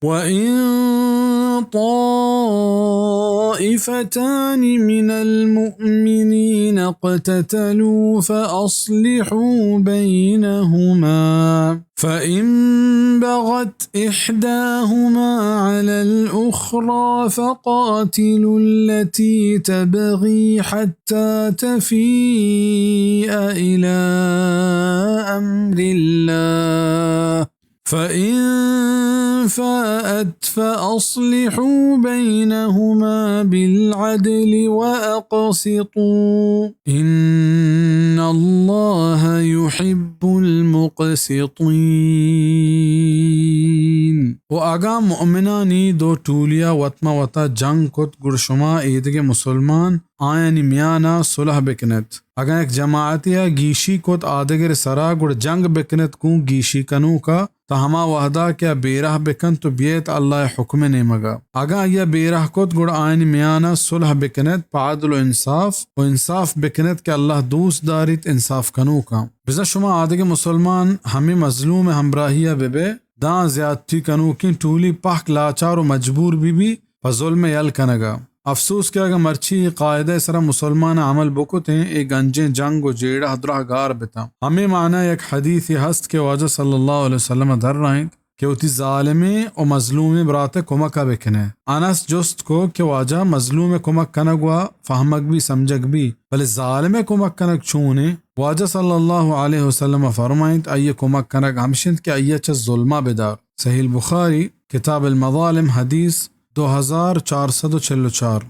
وإن طائفتان من المؤمنين اقتتلوا فأصلحوا بينهما، فإن بغت إحداهما على الأخرى فقاتلوا التي تبغي حتى تفيء إلى أمر الله، فإن فاءت فأصلحوا بينهما بالعدل وأقسطوا، إن الله يحب المقسطين. و اگاں مؤمنانی دو ٹولیا وت ما وتا جنگ کت، گڑ شما ایدگہ مسلمان آیانی میانا صلح بکنت۔ اگاں یک جماعتیا گیشی کت آدگرے سرا، گڑ جنگ بکنت گوں گیشی کنوکا، تا ہما وہدا کہ آ بیرہ بکنت و بیئیت اللہ حکم نیمگا۔ اگاں آئیا بیرہ کت، گڑ آیانی میانا صلح بکنت پہ عدل و انصاف، و انصاف بکنت کہ اللہ دوست داریت انصاف کنوکاں۔ بزاں شما آدگہ مسلمان ہمے مظلوم ہمراہیا ببے، داں زیادتی کنوکیں ٹولی پہک لاچار و مجبور بہ بی پہ ظلم یل کنگا۔ افسوس کہ اگاں مرچی اے قاعدہ سرا مسلمان عمل بکتیں، اے گنجیں جنگ و جیڑہ درہ گار بتاں۔ ہمے معنی یک حدیثے ہست کہ واجہ صلی اللہ علیہ وسلم درائینت کہ وتی ظالمیں و مظلومیں برات کمکا بکنے۔ انس جست کو کہ واجہ، مظلوم کمک کنگ وا فہمگ بی، سمجھگ بی، بلے ظالم کمک کنگ چونیں؟ واجہ صلی اللہ علیہ وسلم فرمائنت، آئی کمک کنگ ہمشنت کہ آئی چہ ظلما بدار۔ صحیح البخاری، کتاب المظالم، حدیث دو ہزار چار سد و چل و چار۔